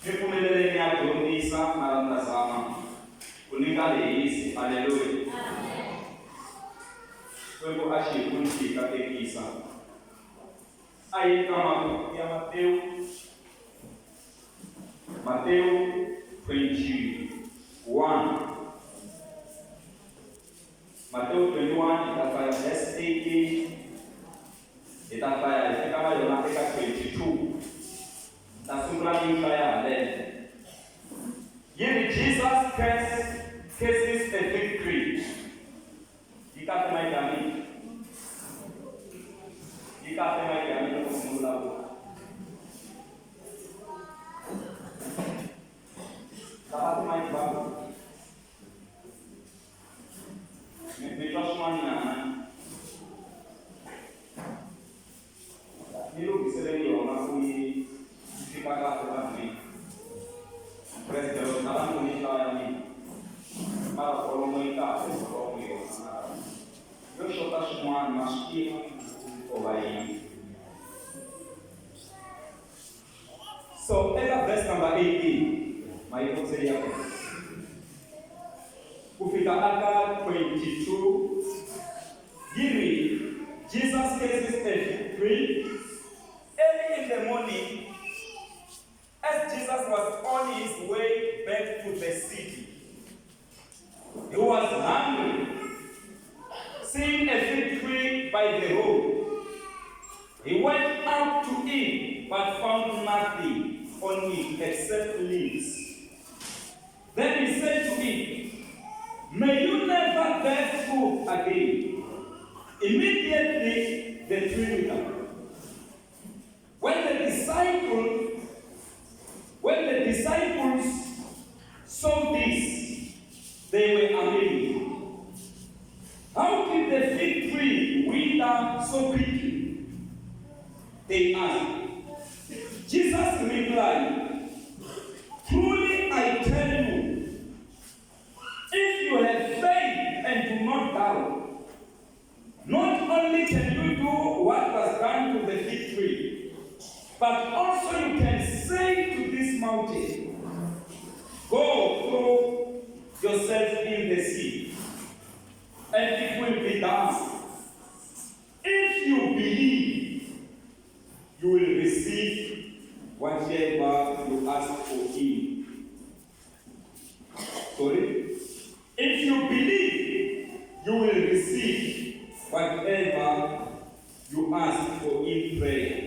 Mi pfumeleleni ni ya dyondzisa mara ni ta zama ku ni nga lehisi. Aleluya. Xikwembu a xi hi pfuni xi hi katekisa. A yi ka mabuku ya Matewu, Matewu 21. Matewu 21 hi ta hlaya verse 18 hi ta hlaya hi fika na yona eka 22. Ni ta sungula ni yi hlaya haleno. Yi ri Jesus curse, curses a fig tree. Yi kahle mic ya mina? Yi kahle mic ya mina loko ni vulavula? Lava ti-mic va ku mi mi twa swin'wana nyana ni lunghiseleni yona ku yi fika kahle vanhwini president loko na va ni hlaya mina mara kolomo yi kahle kolomo yona yo xota swin'wana ma swi tiva ko va yini. So eka verse number 18 ma yi kombiseli ya kona ku fika aka 22 yi ri Jesus curses a fig tree early in the morning as Jesus was on his way back to the city. He was hungry. Seeing a fig tree by the road, he went up to it but found nothing on it except leaves. Then he said to it, May you never bear fruit again. Immediately the tree withered. When the disciple, when the disciples saw this, they were amazed. How did the fig tree wither so quickly? They asked. Jesus replied, Truly I tell you, if you have faith and do not doubt, Not only can you do what was done to the fig tree, but also you can say to this mountain, Go throw yourself in the sea, and it will be done. If you believe, you will receive whatever you ask for in. Sorry? If you believe, you will receive whatever you ask for in prayer.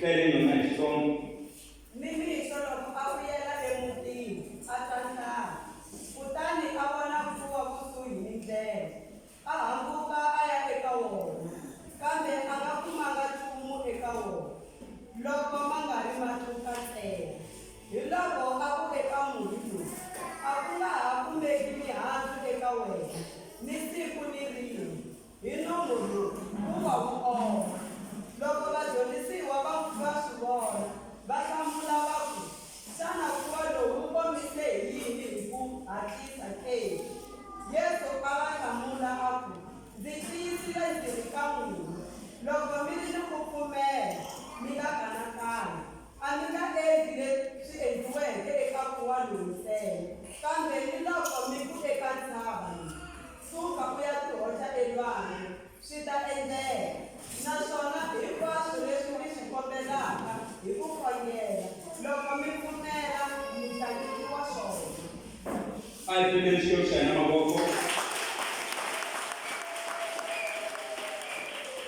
Hi hlayeleni yona hi Xitsonga. Nimixo loko a vuyela emutini, a twa ndlala. Kutani a vona nkuwa kusuhi ni ndlela, a hambuka a ya eka wona, kambe a nga kumanga nchumu eka wona, loko ma nga ri matluka ntsena. Hiloko a ku eka murhi lowu, A ku nga ha kumeki mihandzu eka wena ni siku ni rin'we. Hi nomu lowu, wu wa wu oma. Loko vadyondzisiwa va va swi vona, va hlamula va ku, Xana nkuwa lowu wu omise hi yini hi ku hatlisa ke? Yesu a va hlamula a ku, Ndzi tiyisile ndzi ri ka n'wina, loko mi ri ni ku pfumela, mi nga kanakani, a mi nga endli leswi endliweke eka nkuwa lowu ntsena, kambe ni loko mi ku eka ntshava leyi, Suka u ya tihoxa elwandle, swi ta endleka. Naswona hinkwaswo leswi mi swi kombelaka hi ku khongela, loko mi pfumela, mi ta nyikiwa swona. A hi pfuleni Xikwembu xa hina mavoko.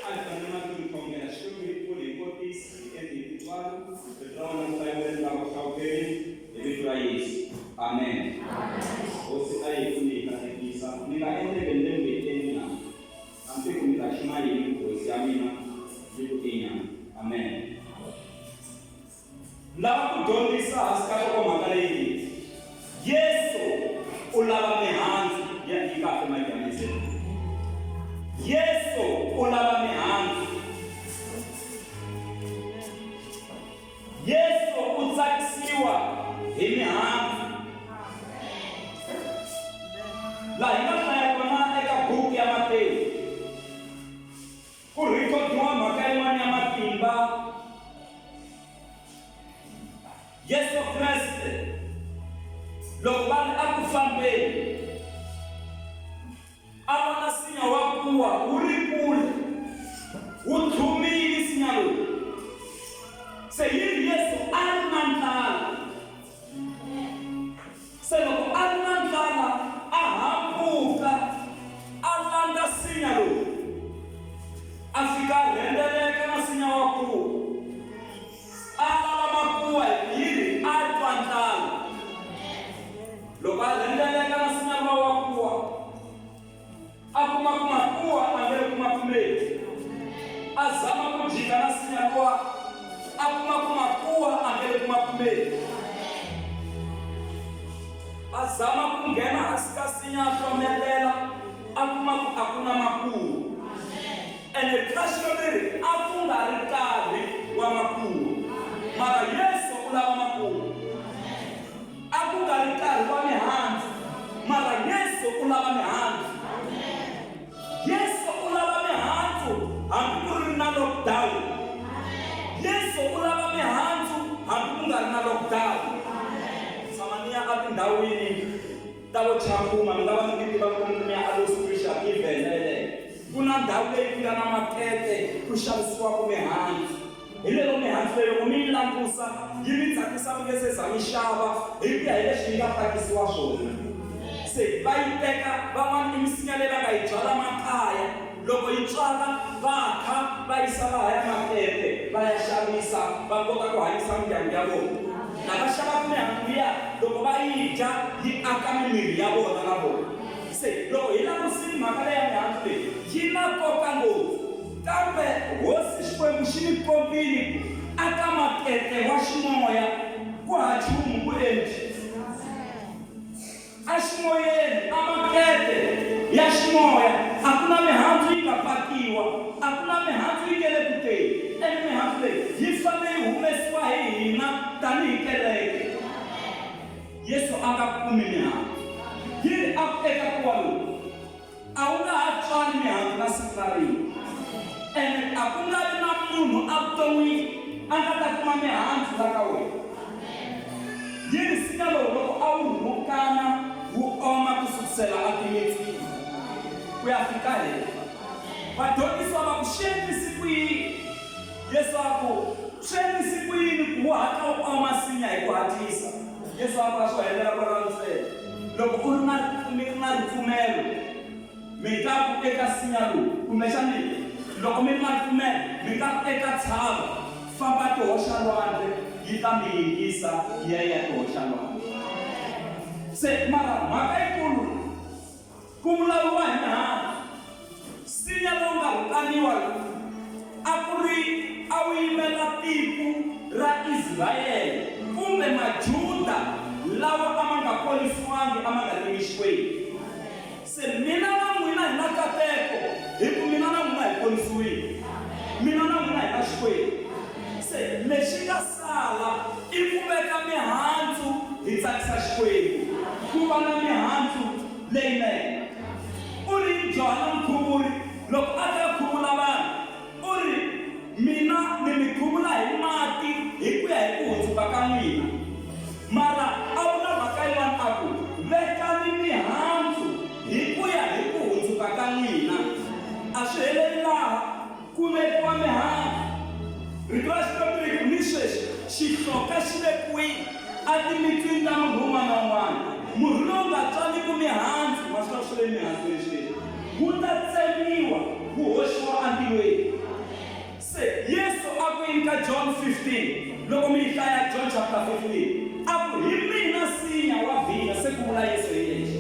A hi fanele mahlweni hi khongela. Xikwembu hi pfuni hi kotisi, hi endli hi tintswalo. Rito ra wena ri hlayiwile ni lava ku hlawuteriwa hi vito ra Yesu. Amen. Hosi a yi hi pfuni hi katekisa. Mi nga endleke ni le mbeteni na hambi ku mi ta xuma yini ku hosi ya mina yi ku ina. Amen. Ni lava ku dyondzisa hansi ka nhlokomhaka leyi nge, Yesu U Lava Mihandzu Ya Yi kahle mic ya mina se. Yesu u lava mihandzu. Yesu u tsakisiwa hi mihandzu. Laha hi nga hlaya kona eka buku ya Matewu ku rhikhodiwa mhaka yin'wana ya matimba. Yesu Kreste loko va ri eku fambeni a vona nsinya wa nkuwa wu ri kule wu tlhumile nsinya lowu se yi ri Yesu a ri na ndlala se loko a ri na ndlala a hambuka a landza nsinya lowu a fika a rhendzeleka na nsinya wa nkuwa A lava makuwa hi ku yini? A twa ndlala. Loko a rhendzeleka na nsinya luwa wa kuwa, a kuma ku makuwa a nge le ku ma kumeni. A zama ku jika na nsinya luwa, a kuma ku makuwa a nge le ku ma kumeni. A zama ku nghena hansi ka nsinya a hlometela, a kuma ku a ku na makuwa. Ene rito ra Xikwembu ri ri, A ku nga ri nkarhi wa makuwa. Mara Yesu u lava makuwa. A ku nga ri nkarhi wa mihandzu. Mara Yesu u lava mihandzu. Yesu u lava mihandzu hambi ku ri na lockdown. Yesu u lava mihandzu hambi ku nga ri na lockdown. Tshama ni ya etindhawini ta vo Tshakhuma, mi nga va mi ti tiva loko mi ya a Louis Given yeleyo. Ku na ndhawu leyi ku nga na makete ku xavisiwaka mihandzu. Hi lero mihandzu leyi loko mi yi langusa yi mi tsakisa mi nge se za mi xava hi ku ya hi leswi yi nga pakisiwa swona. Se va yi teka van'wana i misinya leyi va nga yi byala makaya loko yi tswala va kha va yisa lahaya makete va ya xavisa va kota ku hanyisa mindyangu ya vona. Lava xavaka mihandzu liya loko va yi dya yi aka mimiri ya vona na vona. Se loko hi langusile mhaka leyi ya mihandzu leyi yi na nkoka ngopfu, kambe Hosi Xikwembu xi mi kombile ku aka makete wa ximoya ku ha nchumu ku empty. Eximoyeni, a makete ya ximoya a ku na mihandzu yi nga pakiwa, a ku na mihandzu yi nge le ku teni, ene mihandzu leyi yi fanele yi humesiwa hi hina tanihi kereke. Yesu a nga kumi mihandzu. Yi ri, A ku eka nkuwa lowu, a wu nga ha tswali mihandzu na siku na rin'we. Ene a ku nga vi na munhu evuton'wini a nga ta kuma mihandzu la ka wena. Yi ri, Nsinya lowu loko a wu rhukana wu oma ku sukusela etimitswini ku ya fika henhla. Vadyondzisiwa va ku, Swi endlisi ku yini? Yesu a ku, Swi endlisi ku yini ku wu hatla wu oma nsinya hi ku hatlisa? Yesu a ku, A swo helela kwalano ntsena. Loko u ri na mi ri na ripfumelo, mi nga ku eka nsinya lowu, kumbexani loko mi ri na ripfumelo, mi nga ku eka tshava, Famba tihoxa lwandle, yi ta mi yingisa yi ya yi ya tihoxa lwandle. Se mara mhaka yikulu Ku vulavuriwa hi mihandzu. Nsinya lowu nga rhukaniwa lowu a ku ri a wu yimela tiko ra Israyele kumbe Majuda lawa a ma nga ponisiwangi, a ma nga tivi Xikwembu. Se mina na n'wina hi na nkateko hi ku mina na n'wina hi ponisiwile. Mina na n'wina hi na Xikwembu. Se lexi nga sala i ku veka mihandzu hi tsakisa Xikwembu, ku va na mihandzu leyinene. U ri yini Johana Mukhuvuri loko a ta khuvula vanhu? U ri, Mina ni mi khuvula hi mati hi ku ya hi ku hundzuka ka n'wina. Mara a vula mhaka yin'wana a ku, Vekani mihandzu hi ku ya hi ku hundzuka ka n'wina. A swi heleli laha. Ku vekiwa mihandzu. Rito ra Xikwembu ri ku, Ni sweswi xihloka xi vekiwile etimitswini ta murhi wun'wana na wun'wana. Murhi lowu nga tswaliki mihandzu, ma swi tiva ku swi vule mihandzu leswi, wu ta tsemiwa wu hoxiwa entilweni. Se Yesu a ku yini ka John 15? Loko mi yi hlaya John chapter 15, a ku, Hi mina nsinya wa vhinya, se ku vula Yesu hi yexe.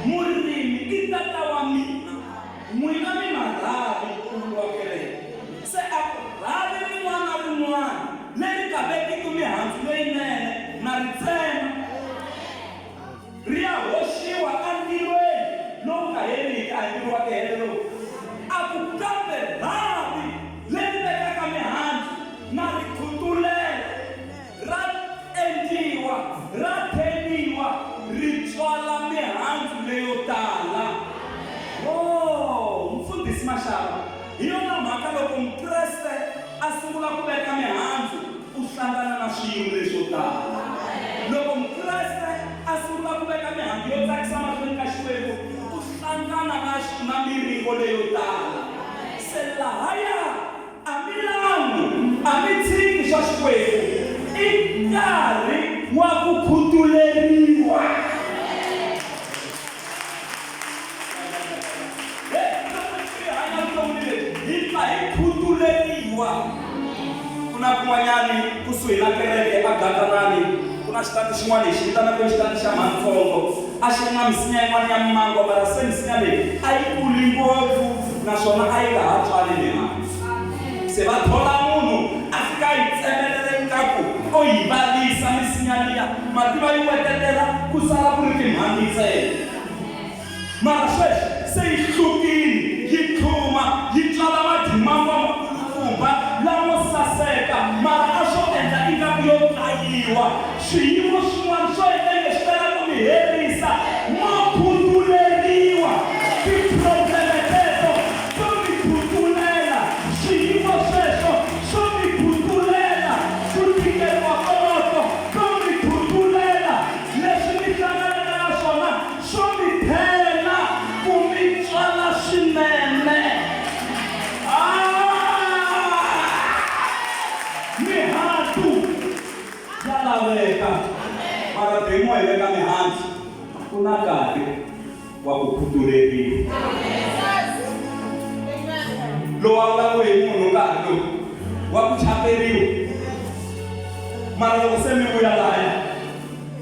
Murimi i Tata wa mina. N'wina mi marhavi, ku vuriwa kereke. Se a ku, Rhavi rin'wana na rin'wana leri nga vekiki mihandzu leyinene na ri tsema, ri ya hoxiwa entilweni lowu nga heriki, a hi ndzilo wa tihele lowu. A ku, Kambe rhavi leri vekaka mihandzu na ri khutulela, ra endliwa, ra theniwa, ri tswala mihandzu leyo tala. Oh, Mfundhisi Mashava, hi yona mhaka loko Mukreste a sungula ku veka mihandzu, u hlangana na swiyimo leswo tala. hlangana na na miringo leyo tala. Se lahaya a mi lan'wi, a mi tshiki swa Xikwembu, i nkarhi wa ku khutuleriwa. Loko hi hanya vutomi lebyi hi pfa hi khutuleriwa. Ku na kun'wanyani kusuhi na kereke a Gatanani, ku na xitandi xin'wana hi xi vitanaka i xitandi xa Mhantsongo. A xi ri na misinya yin'wana ya mimango, mara se misinya leyi a yi kuli ngopfu naswona a yi nga ha tswali mihandzu. Se va thola munhu a fika a yi tsemelela ingaku o yi valisa misinya liya, mativa yi wetetela ku sala ku ri timhandzi ntsena. Mara sweswi se yi hlukile, yi tlhuma, yi tswala madimangwa makulukumba lamo saseka, mara a swo endla ingaku yo kayiwa. Swiyimo swin'wana swo endla inge swi tala ku mi herisa, mo khutuleriwa. Ti-problem-e teto to mi khutulela, swiyimo sweswo swo mi khutulela, ku tikeriwa koloko ko mi khutulela. Leswi mi hlanganaka na swona swo mi phela ku mi tswala swinene. Ah! Mihandzu ya laveka, mara demo hi le ka mihandzu, ku na nkarhi wa ku khutuleriwa. Lowu a vulaku hi munhu nkarhi lowu wa ku chaperiwa, mara loko se mi vuya laya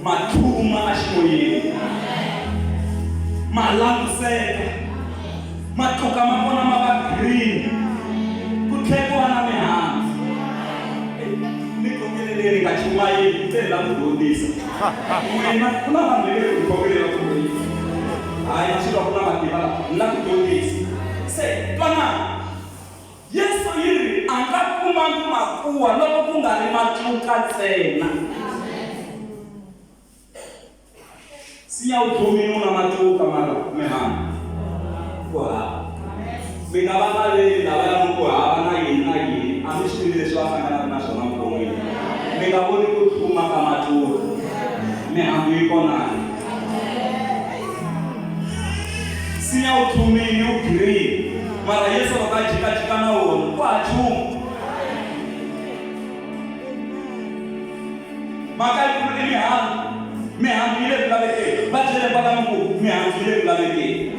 Ma tlhuma aximoyeni, ma languseka, matluka ma kona ma va green, ku tlhe ku va na mihandzu. Ni khongeleleni, nga chumayeli, ni te ni la ku dyondzisa. N'wina, ku na vanhu ve le ku ni khongelela ku dyondzisa. Hayi, na swi twa ku na matimba la, ni la ku dyondzisa. Se, twanani, Yesu yi ri, A nga kumangi makuwa loko ku nga ri matluka ntsena. Nsinya wu tlhumile wu na matluka mara mihandzu ku hava. Mi nga va naveli lavaya mi ku hava na yini na yini, a mi swi tivi leswi va hlanganaka na swona vuton'wini. Mi nga voni ku tlhuma ka matluka, mihandzu yi kona. Nsinya wu tlhumile wu green, mara Yesu loko a jikajika na wona ku ha nchumu. Mhaka yikulu i mihandzu. Mihandzu yi le ku lavekeni. Va byele kwalano ku mihandzu yi le ku lavekeni.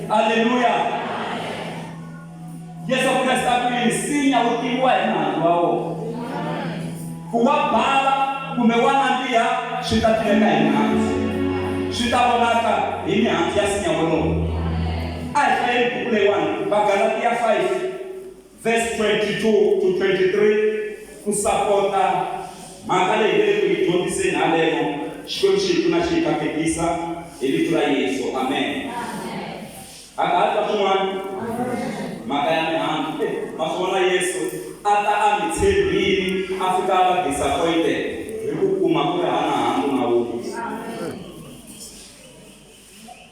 Aleluya! Yesu Kreste a ku yini? Nsinya wu tiviwa hi muhandzu wa wona. Ku wa bava kumbe wa nandziha swi ta tiveka hi mihandzu. Swi ta vonaka hi mihandzu ya nsinya wolowo. A hi hlayeni buku leyiwani, Vagalatiya 5. Verse 22 to 23, Ku sapota mhaka leyi hi le ku yi dyondziseni haleno, Xikwembu xi hi pfuna xi hi katekisa hi vito ra Yesu. Amen. Ha nga ha twa swin'wana? Mhaka ya mihandzu. Eh, ma swi vona Yesu a ta a mi tshembile a fika a va disappointed hi ku kuma ku ri hana handzu na wun'we.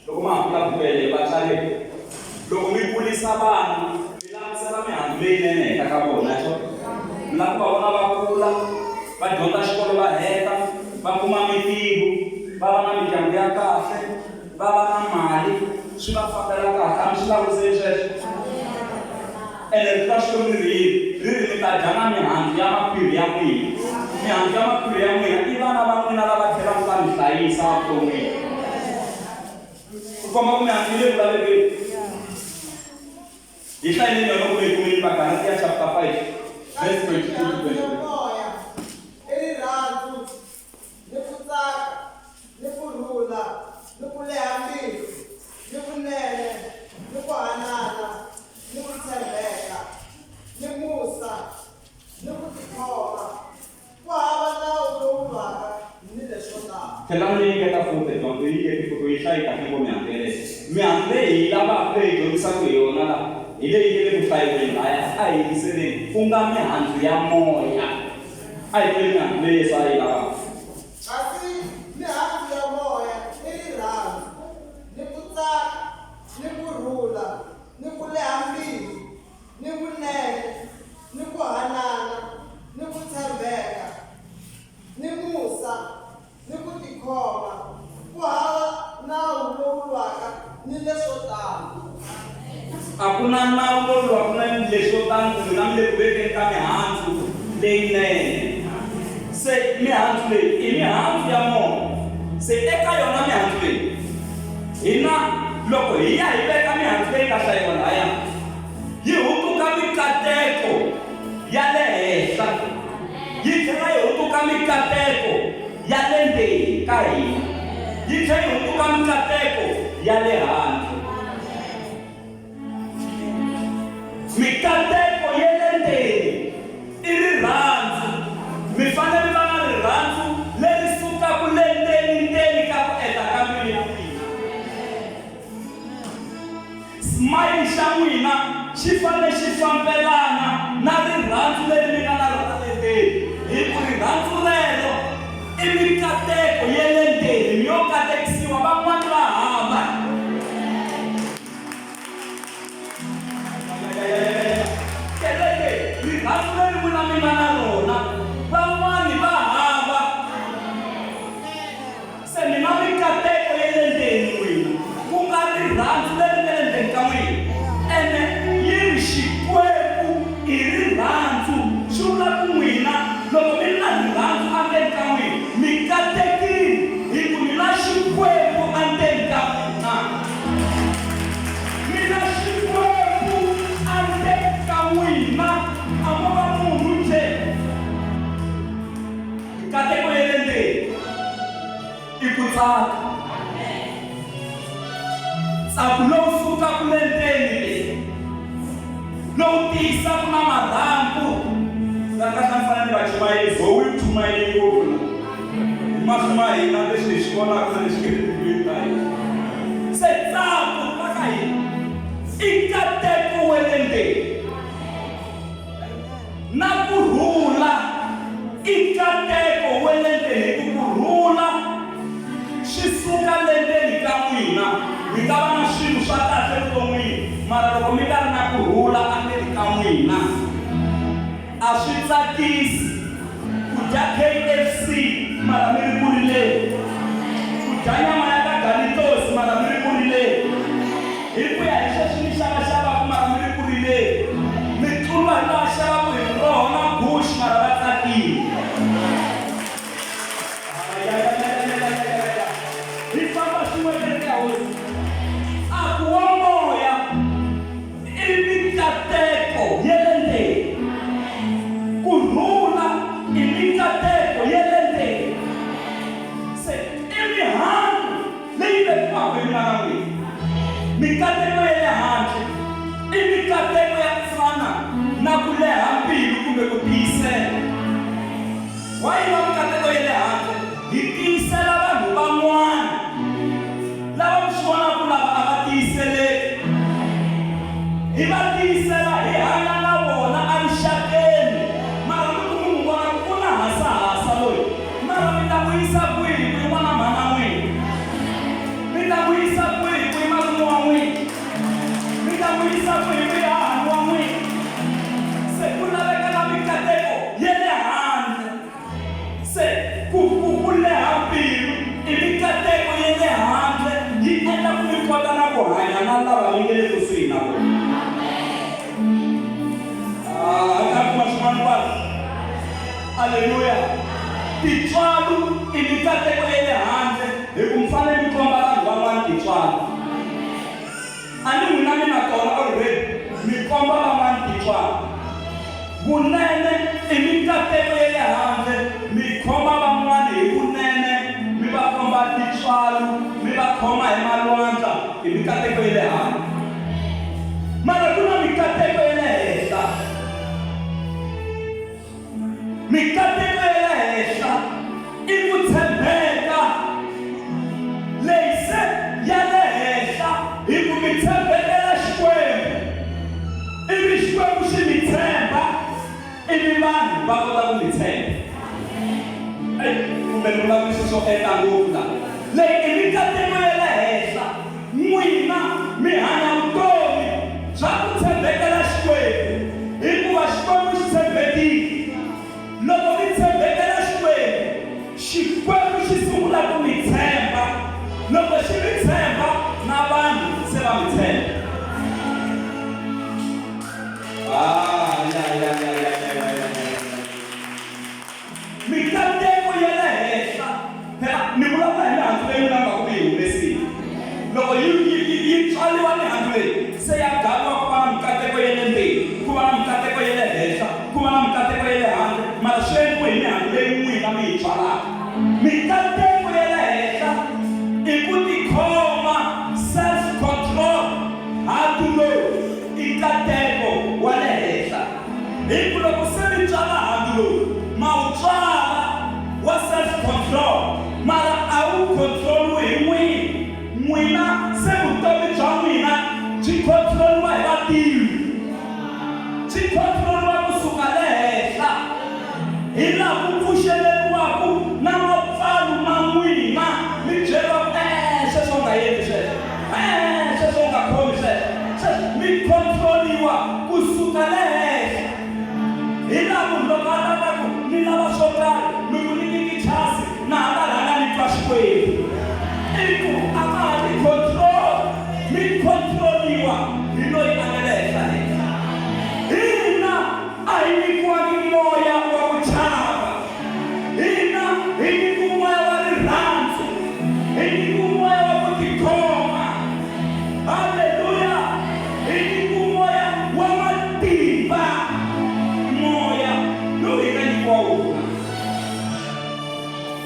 Loko ma ha pfula Bibele, vatswari, loko mi kulisa vana, mi langutisela mihandzu leyinene henhla ka vona. Mi lava ku va vona va kula, va dyondza xikolo va heta, va kuma mintirho, va va na mindyangu ya kahle, va va na mali, swi va fambela kahle. A mi swi langutiseli sweswo? Ene Rito ra Xikwembu ri ri yini? Ri ri, Mi ta dya na mihandzu ya makhwiri ya n'wina. Mihandzu ya makhwiri ya n'wina i vana va n'wina lava tlhelaka va mi hlayisa evuton'wini. Ku komba ku mihandzu yi le ku lavekeni. Hi hlayeleni yona kumbe yi kumeni Vagalatiya chapter 5 verse 22 to 23. Moya i rirhandzu ni ku tsaka ni ku rhula ni ku leha mbilu ni vunene ni ku hanana ni ku tshembeka, ni musa, ni ku tikhoma. Ku hava nawu lowu lwaka ni leswo tano. Tlhela mi nyiketa futhi dyondzo yi nyiketi futhi u yi hlayi kahle ngo mihandzu yeleyo. Mihandzu leyi hi yi lavaka leyi hi dyondzisaka hi yona la hi leyi yi le ku hlayiweni laya a hi yingiseleni ku nga mihandzu ya moya. A hi tweni mihandzu leyi Yesu a yi lavaka. Kasi mihandzu ya moya i rirhandzu, ni ku tsaka, ni ku rhula, ni ku leha mbilu, ni vunene, ni ku hanana, ni ku tshembeka, ni musa, ni ku tikhoma. Ku hava nawu lowu lwaka Leyinene. Se mihandzu leyi i mihandzu ya moya. Se eka yona mihandzu leyi, hina loko hi ya hi veka mihandzu leyi nga hlayiwa lahaya, yi hundzuka mikateko ya le henhla, yi tlhela yi hundzuka mikateko ya le ndzeni ka hina, yi tlhela yi hundzuka mikateko ya le handle. Mikateko ya le ndzeni i rirhandzu. Mi fanele mi va na rirhandzu leri sukaka le ndzeni-ndzeni ka ku enta ka mbilu ya n'wina. Smile xa n'wina xi fanele xi fambelana na rirhandzu leri mi nga na rona le ndzeni, hi ku rirhandzu rero i mikateko ya le ndzeni. Mi yo katekisiwa, van'wana va hava. Kereke, rirhandzu leri n'wina mi nga na rona, van'wani va hava. Se mi na mikateko ya le ndzeni n'wina, ku nga rirhandzu leri nga le ndzeni ka n'wina. Ene yi ri Xikwembu i rirhandzu. Swi vula ku n'wina loko mi ri na rirhandzu endzeni ka n'wina, mi katekile hi ku mi na Xikwembu endzeni ka n'wina. Mi na Xikwembu endzeni ka n'wina, a mo va munhu njhe. Mikateko ya le ndzeni i ku tsaka. Ntsako lowu sukaka le ndzeni le, lowu tiyisaka na marhambu. La kahle mi fanele mi va chumayeli, zowu yi chumayele ngopfu la. Hi mahlo ma hina leswi hi swi vonaka na leswi nge le timbilwini ta hina. Se ntsako la ka hina i nkateko wa le ndzeni. Na ku rhula i nkateko wa le ndzeni, hi ku ku rhula swi suka le ndzeni ka n'wina. Mi nga va na swilo swa kahle evuton'wini, mara loko mi nga ri na ku rhula endzeni ka n'wina, a swi tsakisi ku dya KFC mara mi ri ku rileni, ku dya nyama ya ka Galitosi mara mi ri ku rileni, hi ku ya hi sweswi mi xavaxavaka mara mi ri ku rileni, mi tluriwa hi lava xavaka hi miroho na guxe mara va tsakile. Hi famba swin'we kereke ya Hosi. Ntsako wa moya i mikateko ya le ndzeni. Ku rhula i mikateko ya le ndzeni. Se i mihandzu leyi vekiwaka hi mina na n'wina. Mikateko ya le handle i mikateko ya ku fana na ku leha mbilu kumbe ku tiyisela. Wa yi va mikateko ya le handle, hi tiyisela vanhu van'wana lava mi swi vonaka ku lava a va tiyiseleki. Hi va tiyisela hi hanya na vona erixakeni, mara mi ku mi n'wi vona ku u na hasahasa loyi, mara mi ta n'wi yisa kwihi ku i n'wana mhana n'wina? Mi ta n'wi yisa kwihi ku i malume wa n'wina? Mi ta n'wi yisa kwihi ku i hahani wa n'wina? Se ku laveka na mikateko ya le handle. Se ku ku ku leha mbilu i mikateko ya le handle, yi endla ku mi kota na ku hanya na lava mi nge le kusuhi na vona. Ah, ka kuma swin'wana kwala. Aleluya. Tintswalo i mikateko ya le handle, hi ku mi fanele mi komba vanhu van'wana tintswalo. A ni n'wina mi na tona already, mi komba van'wana tintswalo. Vunene i mikateko ya le handle, mi khoma van'wana hi vunene, mi va komba tintswalo, mi va khoma hi malwandla, i mikateko ya le handle. Mara ku na mikateko ya le henhla. Mikateko ya le henhla i ku tshembeka. Leyi se ya le henhla hi ku mi tshembekela Xikwembu, ivi Xikwembu xi mi tshemba, ivi vanhu va kota ku mi tshemba. Eyi, kumbe ni vulavule swilo swo enta ngopfu la. Leyi i mikateko ya le henhla. N'wina mi hanya vutomi bya ku tshembekela Xikwembu, hikuva Xikwembu xi tshembekile. Loko mi tshembekela Xikwembu, Xikwembu xi sungula ku mi tshemba. Loko xi mi tshemba, na vanhu se va mi tshemba. Ah, ya, ya, ya, ya, ya, ya, ya, ya. Hi laha ku pfuxeleriwaka na mapfalo ma n'wina, mi byeriwa ku, E-e, sweswo u nga endli sweswo. E-e, sweswo u nga khomi sweswo. Sweswo mi control-iwa ku suka le henhla. Hi laha munhu loko a ta ta ku, Ni lava swo karhi, mi ku ni nyiki chance, na ha ta rhanga ni twa Xikwembu. I ku a ma ha ti control, mi control-iwa hi loyi a nga le henhla-henhla. Hina a hi nyikiwangi moya wa ku chava. Hina hi nyikiwe moya wa rirhandzu. Hi nyikiwe moya wa ku tikhoma. Haleluya! Hi nyikiwe moya wa matimba, moya lowu hi nga nyikiwa wona.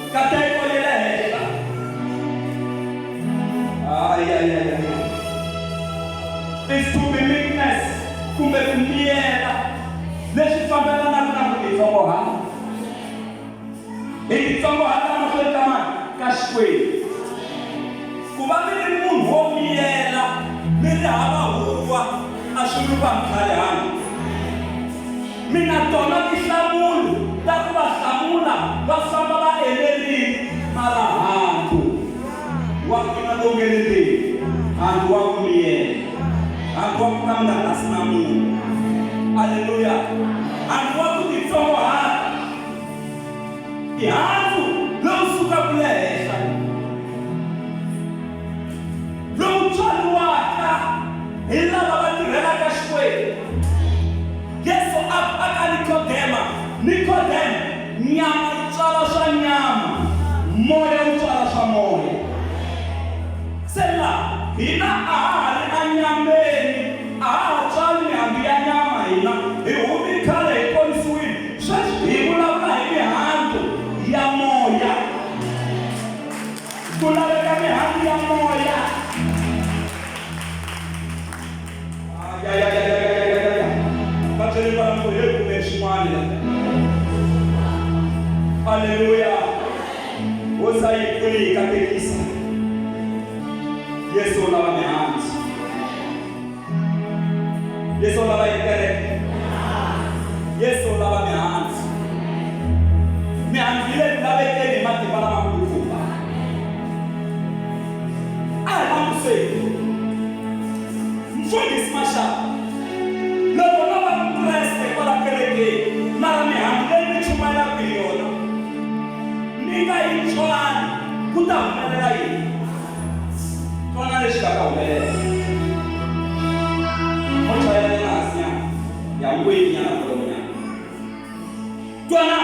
Nkateko ya le henhla. Ayayayaya. Is to be meekness kumbe ku miyela leswi fambelanaka na ku titsongohata. Hi titsongohata mahlweni ka mani? Ka Xikwembu. Ku va mi ri munhu wo miyela mi ri hava huwa a swi vuli ku a mi tlharihanga. Mi na tona tinhlamulo ta ku va hlamula va famba va enerile, mara hantu wa n'wina lowu nge le ndzeni, hantu wa ku miyela, hantu wa ku ka mi nga rhasi na munhu, aleluya, hantu wa ku titsongohata, i hantu lowu sukaka le henhla, lowu tswariwaka hi lava va tirhelaka Xikwembu. Yesu a ku aka Nikodema, Nikodema, nyama yi tswala swa nyama, moya wu tswala swa moya. Se la, hina a ha ha ri enyameni, a ha ha tswali mihandzu ya nyama hina, hi humile khale hi ponisiwile, sweswi hi vulavula hi mihandzu ya moya. Ku laveka mihandzu ya moya. Ayayayayayayaya. Va byele vanhu ku he kume xin'wana la. Aleluya. Hosi a yi pfuni yi katekisa. Yesu u lava mihandzu. Yesu u lava yini kereke? Yesu u lava mihandzu. Mihandzu yi le ku lavekeni hi matimba lamakulukumba. A hi langutiseni. Mfundhisi Mashaba, loko no va Mukreste kwala kerekeni, mara mihandzu leyi mi chumayelaka hi yona mi nga yi tswali, ku ta humelela yini? Twana lexi nga ta humelela. Mo chayela nyana hansi nyana, ya ngweni nyana kolomonyana. Twana,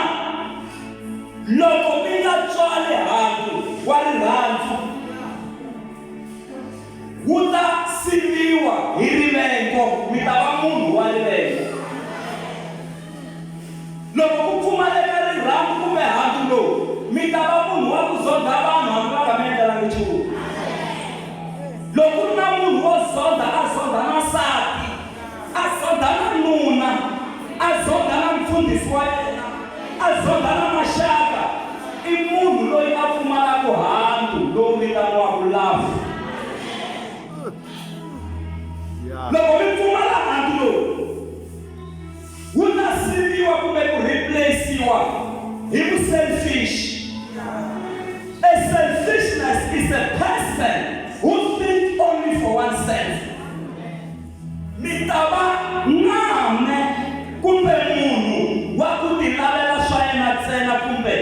loko mi nga tswali handu wa rirhandzu, wu ta siviwa hi rivengo, mi ta va munhu wa rivengo. Loko ku pfumaleka rirhandzu kumbe handu lowu, mi ta va munhu wa ku zondha vanhu hambi va nga mi endlelangi nchumu. Loko ku ri na munhu wo zondha, a zondha na nsati, a zondha na nuna, a zondha na mfundhisi wa yena, a zondha na maxaka, i munhu loyi a pfumalaka handu lowu vitaniwaka love. Loko mi pfumala handu lowu, wu ta siviwa kumbe ku replace-iwa hi vu-selfish. A selfishness is a person who think only for oneself. Mi ta va n'ane kumbe munhu wa ku tilavela swa yena ntsena kumbe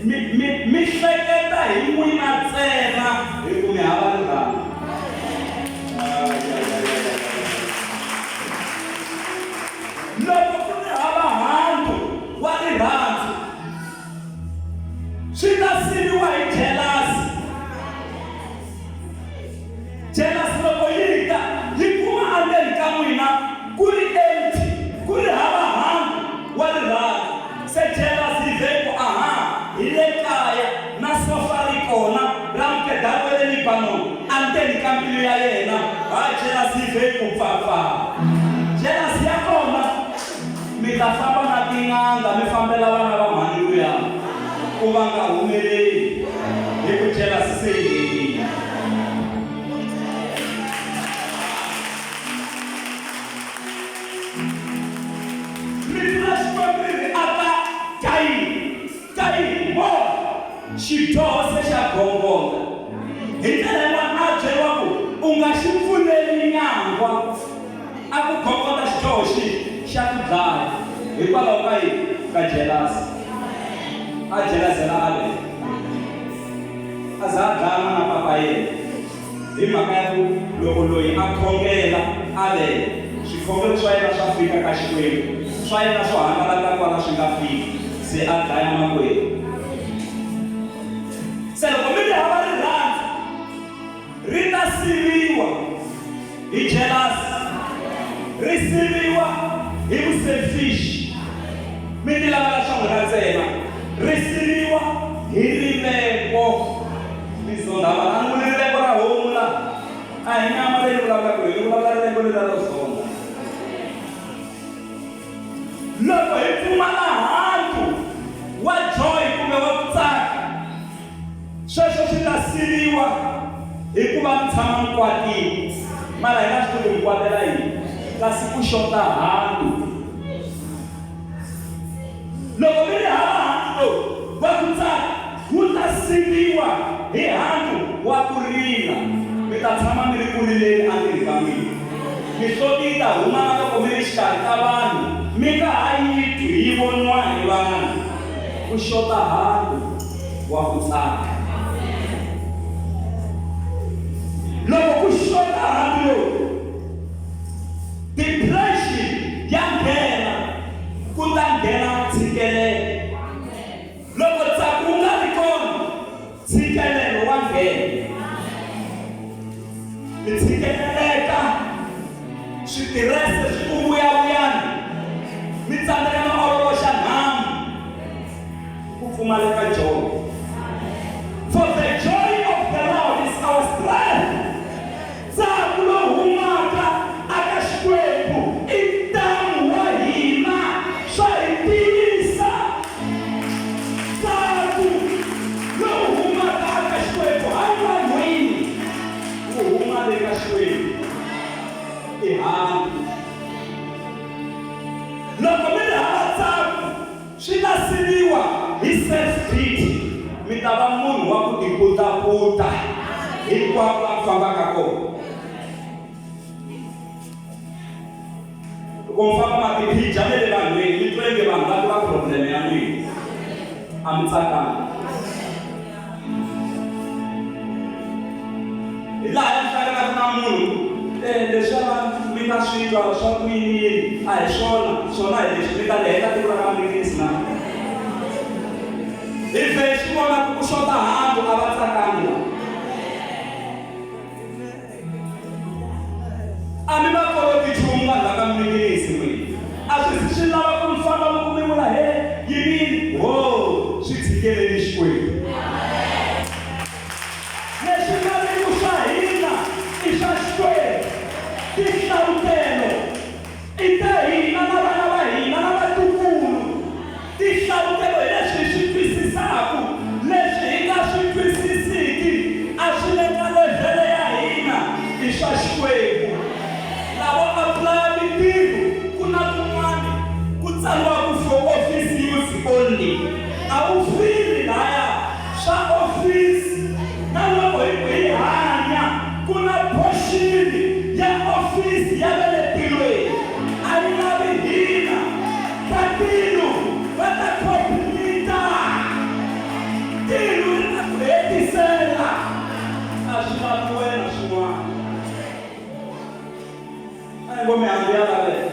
mi, mi, mi hleketa hi n'wina ntsena hi ku mi hava rirhandzu. Loko ku ri hava handu wa rirhandzu, swi ta siviwa hi jelasi. Jelasi loko yi ta, yi kuma endzeni ka n'wina ku ri empty, ku ri hava handu wa rirhandzu. Se jelasi yi vhe yi ku, Aha, hi le kaya, na sofa ri kona ra mukedari wa le Libanon endzeni ka mbilu ya yena. Ha, jelasi yi vhe yi ku pfapfa. Jelasi ya kona, mi ta famba na tin'anga mi fambela vana va mhani luya ku va nga humeleli hi ku jelasi se yi nghenile. Rito ra Xikwembu ri ri aka Kayini. ka yini? Vona, xidyoho se xa gongondza. Hi ndlela yin'wana a byeriwa ku u nga xi pfuleli nyangwa a ku gongondza xidyoho xi xa ku dlaya. Hikwalaho ka yini? Ka jelasi. A jelazela Abele. A za a dlaya n'wana papa yena. Hi mhaka ya ku loko loyi a khongela Abele, swikhongelo swa yena swa fika ka Xikwembu, swa yena swo hangalaka kwala swi nga fiki, se a dlaya makwerhu. Se loko mi ri hava rirhandzu, ri ta siviwa hi jealous, ri siviwa hi vuselfish, mi ti lavela swa n'wina ntsena, ri siviwa hi rivengo. Mi zondha vanhu. A ni vuli rivengo ra homu la. A hi nyama leyi ni vulavulaka hi, ni vulavula rivengo leriya ro zondha. Loko hi pfumala hantu wa joy kumbe wa ku tsaka, sweswo swi ta siviwa hi ku va mi tshama mi kwatile. Mara hi nga swi tivi ku mi kwatela yini, kasi ku xota hantu. Loko mi ri hava hantu lowu wa ku tsaka, wu ta siviwa hi hantu wa ku rila. Mi ta tshama mi ri ku rileni entirhweni ka n'wina. Mihloti yi ta huma na loko mi ri xikarhi ka vanhu, mi nga ha yi twi yi voniwa hi vanhu. Ku xota hantu wa ku tsaka. Loko ku xota hantu lowu, depression ya nghena, ku ta nghena ntshikelelo. Loko ntsako wu nga ri kona, ntshikelelo wa nghena. Mi tshikeleleka, switirese swi ku vuyavuyani, mi tsandzeka no ololoxa nhamu, ku pfumaleka joy. For the joy of the Lord is our strength. Ntsako lowu humaka aka Xikwembu i ntamu wa hina, swa hi tiyisa. Ntsako lowu humaka aka Xikwembu, hayi vanhwini, wu huma le ka Xikwembu. I hantu. Loko mi ri hava ntsako, swi ta siviwa hi self-pity. Mi ta va munhu wa ku tiputaputa hinkwako la mi fambaka kona. Loko mi famba ma tiphija ne le vanhwini, mi twa inge vanhu va tiva problem ya n'wina. A mi tsakanga. Hi laha mi hlanganaka na munhu eh, leswiya va mi nga swi twa swa ku yini a hi swona, swona hi leswi, mi ta ni heta tiko ra ka Mlingisi na. Hi vhe swi vona ku ku xota hangu a va tsakangi la. A mi va koloti nchumu vanhu va ka Mlingisi n'wina. A swi zi swi lava ku mi famba mi ku mi vula he yinini ho swi tshikeleni Xikwembu. Leswi nga riki swa hina i swa Xikwembu. Tinhlavutelo i ta hina na vana va hina na vatukulu. Tinhlavutelo hi leswi hi swi twisisaka. Leswi hi nga swi twisisiki a swi le ka levhele ya hina, i swa Xikwembu. Lavo apulaya mintirho ku na kun'wana ku tsariwaka for office use only. A wu fili laya. Swa office na loko hi ku hi hanya ku na portion ya office ya va le tilweni a yi lavi hina va tilo va ta complete tilo ri ta ku hetisela a swi lavi wena swin'wana a hi ngo mihandzu ya laveka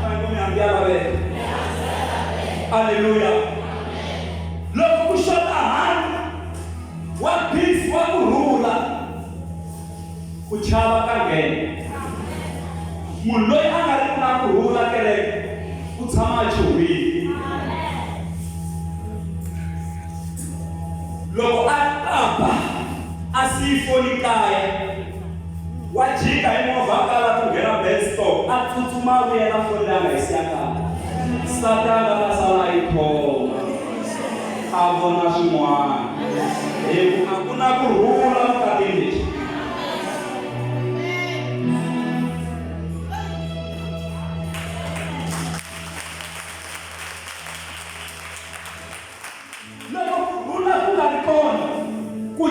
a hi ngo mihandzu ya laveka aleluya loko ku xota hangu wa peace wa ku rhula ku chava ka nghena munhu loyi a nga ri ku na ku rhula kereke u tshama a chuhile loko a tapa a siyi foni kaya Wa jika hi movha a kala ku nghena bus stop a tsutsuma a vuya na foni leyi a nga yi siya kaya. Nsati a nga ta sala a yi khoma a vona swin'wana hi ku a ku na ku rhula vukatini lebyi.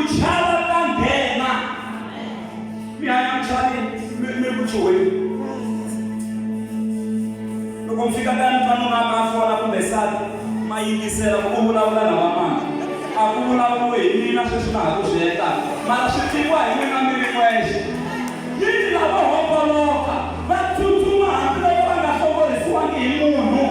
chava ka nghena mi hanya mi mi mi ri ku chuhweni loko mi fika ka mi twa nuna a fona kumbe nsati ma yingisela ku u vulavula na vamani a ku vulavuriwi hi mina sweswi na ha ku swi endlaka mara swi tiviwa hi n'wina mi ri n'wexe yini lavo homboloka va tsutsuma hambiloko va nga hlongorisiwangi hi munhu.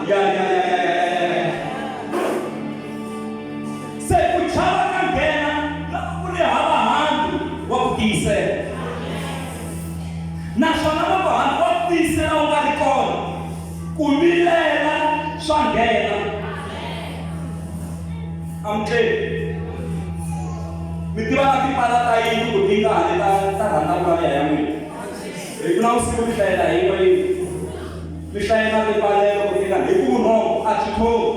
Ya ya ya ya ya ya ya se ku chava ka nghena loko ku ri hava handu wa ku tiyisela naswona loko handu wa ku tiyisela wu nga ri kona ku vilela swa nghena amukeli mi tiva na tipala ta yindlu ku ti nga ha ta ta rhandza ku va ya n'wina hi ku na vusiku mi hlayela yin'we yindlu mi hlayela tipalelo ku tika hi ku vurhongo a byi khomi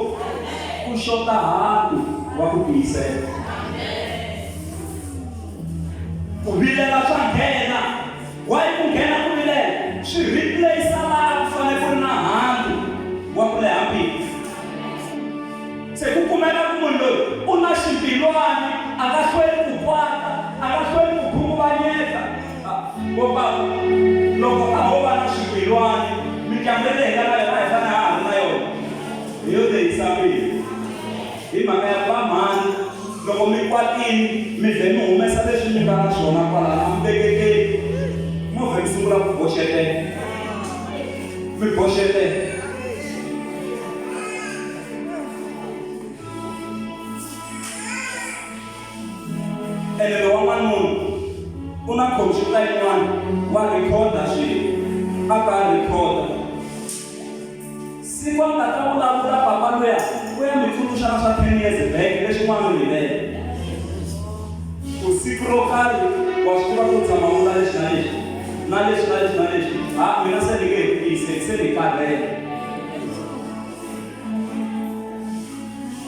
ku xota handu wa ku tiyisela ku vilela swa nghena why ku nghena ku vilela swi replace laha ku fanele ku ri na handu wa ku leha mbilu se ku kumeka ku munhu loyi u na ximbilwani a nga hlweli ku kwata a nga hlweli ku khunguvanyeka vo baba loko a ho va na ximbilwani mindyangu leyi hi nga na yona a hi fanele ha ha ri na yona hi yo lehisa mbilu hi mhaka ya ku va mhani loko mi kwatini mi vhe mi humesa leswi mi nga na swona kwalano a mi vekekeli mo vhe mi sungula ku boxetela mi boxetela ene lowa n'wanuna u na khompyuta yin'wana wa rhikhoda swilo a ka rhikhoda siku a nga ta vulavula papa luya u ya mi tsundzuxa na swa 10 years back leswi n'wana u yivele ku siku ro karhi wa swi tiva ku tshama vula lexi na lexi na lexi na lexi na lexi ha mina se ni nge he tiyiseki se ni karhele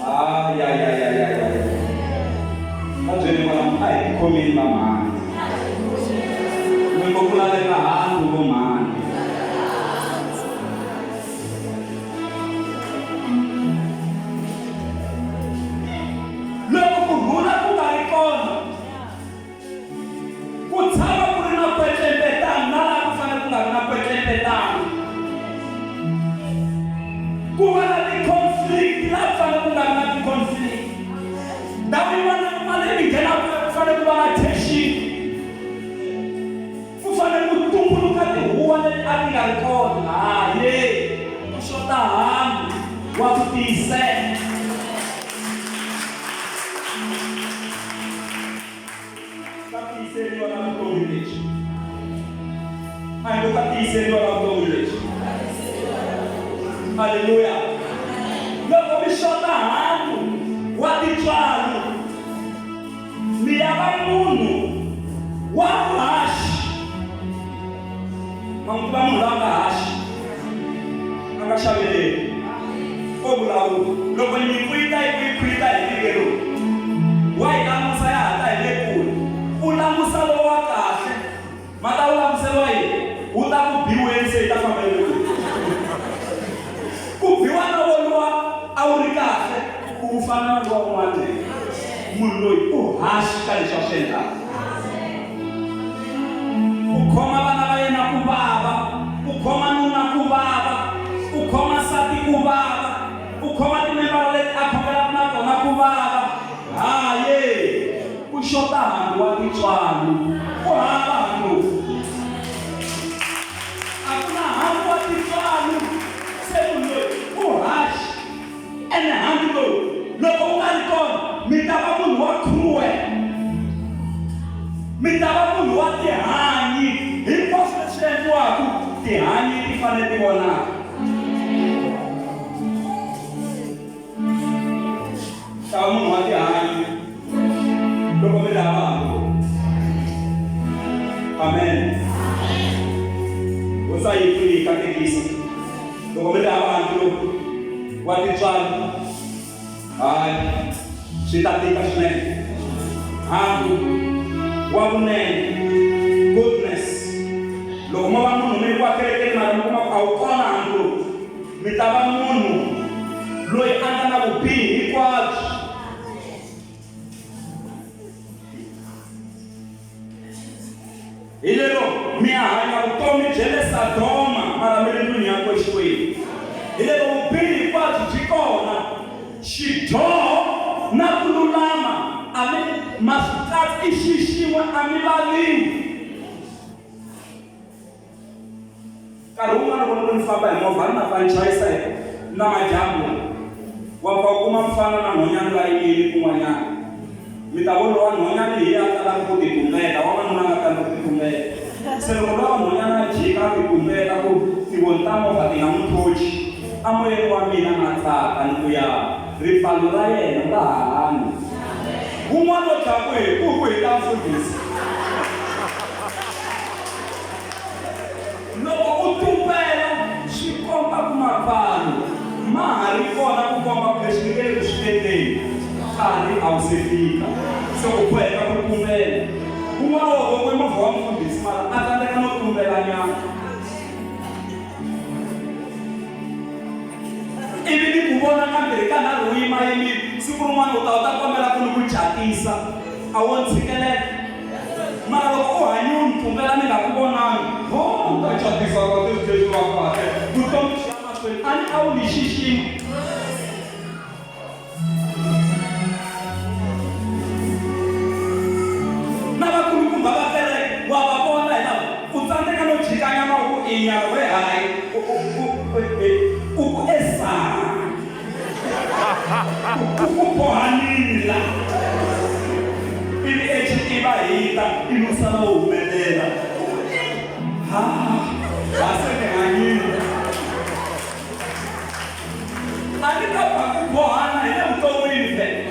Ah, ya ya ya ya ya ya va byele vona a hi tikhomeni va mhani mi ngo ku laveka handu vo mhani loko ku rhula ku nga ri kona ku tshama ku ri na kwetlembetano na laha ku fanele ku nga ri na kwetlembetano ku va na ti-conflict laha ku fanele ku nga ri na ti-conflict ndhawu yin'wana na yin'wana leyi mi nghenaka ku fanele ku va na tension ku fanele ku tumbuluka tihuwa leti a ti nga ri kona haye ku xota hangu wa ku tiyisela ka tiyiseriwa na vutomi lebyi a hi ngo ka tiyiseriwa na vutomi lebyi halleluya loko mi xota hangu wa tintswalo mi ya va munhu wa vuhaxi ma n'wi tiva munhu loyi a nga haxi a nga xaveleli o vulavula loko nyimpfu yi ta yi ku yi khwita hi nenge lowu wa yi langusa ya hatla hi le kule u langusa lowa kahle ma ta wu languselwa yini wu ta ku biweni se yi ta famba yi le kule ku biwa na woluwa a wu ri kahle ku wu fana na luwa un'wana munhu loyi u haxi ka leswi a swi endlaka u khoma vana va yena ku vava u khoma nuna ku vava u khoma nsati ku vava u khoma timembara leti a khongelaka na tona ku vava haye ku xota hambi wa tintswalo ku hava hambi lowu a ku na hambi wa tintswalo se munhu loyi u haxi ene hambi lowu loko wu nga ri kona mi ta va munhu wa cruel mi ta va munhu wa tihanyi hinkwaswo leswi endliwaka tihanyi ti fanele ti vonaka ta va munhu wa tihanyi loko mi ri hava hambi amen hosi a yi pfuni yi katekisa loko mi ri hava hambi lowu wa tintswalo hayi swi ta tika swinene hangu wa vunene goodness. va munhu mi kwa kerekeni mara mi kuma ku a wu kona hambi lowu mi ta va munhu loyi a nga na vubihi hinkwabyo. Hi lero mi ya hanya vutomi bya le Sodoma mara mi ri ndlwini ya Xikwembu. Hi lero vubihi hinkwabyo byi kona, xidyoho na ku lulama a mi ma swi katsi i xi xin'we a mi vaviwi. Nkarhi wun'wana loko ni famba hi movha a ni na pfa ni chayisa hi na madyambu la wa pfa u kuma mfana na nhwanyana va yimile kun'wanyana mi ta vona wa nhwanyana hi ya talaka ku titumbeta wa n'wanuna a nga tali ku titumbeta se loko lowa nhwanyana a jika a titumbeta ku tivoni ta movha ti nga n'wi thochi amoyeni wa mina na tsaka ni ku ya ripfalo ra yena ra ha hanya wun'wana wo dlaya ku hi ku ku hi ta mfundhisi. Loko u tumbela swi komba ku mapfalo ma ha ri kona ku komba ku leswi ni nge le ku swi endleni nkarhi a wu se fika se u boheka ku tumbela. Un'wana wa vona i movha wa mufundhisi mara a tsandzeka no tumbela nyana. Ivi ni ku vona kambirhi kanharhu u yimayimile siku rin'wana u ta u ta kombela ku ni ku catisa a wo ntshikeleta. Mara loko u hanyiwe ni tumbela ni nga ku vonangi, ho u ta catisa ka leswi leswi va kahle. Vutomi byi ya mahlweni a ni a wu ni xixima. Na vakulukumba va kereke wa va vona hi lava u tsandzeka no jika nyama u ku inya we hayi u u u u ku esana u ku bohanini la ivi echi va hita ivi u sala u humelela ha ha se ni hanyile a ni ta ba ku bohana hi le vuton'wini phela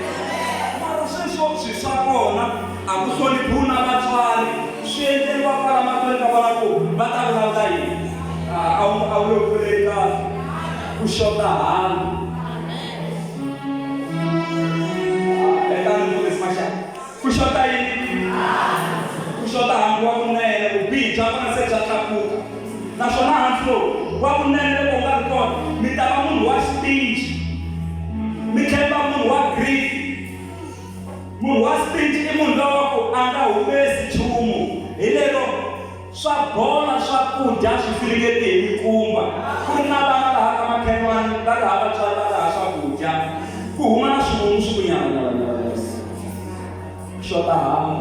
mara sweswo swi swa kona a ku hloniphiwi na vatswari swi endleriwa kwala mahlweni ka vona ku va ta vulavula yini a wu a wu le ku vuleni kahle ku xota hanya hetani mfundhisi Mashaka ku xota yini ku xota hambi wa kunene vubihi bya kona se bya tlakuka naswona hansi lowu wa kunene loko u nga ri kona mi ta va munhu wa xipinci mi tlhela mi va munhu wa greed. Munhu wa stingy i munhu lowa ku a nga humesi nchumu hi lero swa bola swakudya swi filingeti hi mikumba ku ri na vana laha ka makhelwani va ri hava vatswari va ri hava swakudya ku huma na swivungu swi ku nyama nyama nyama nyama xota hamu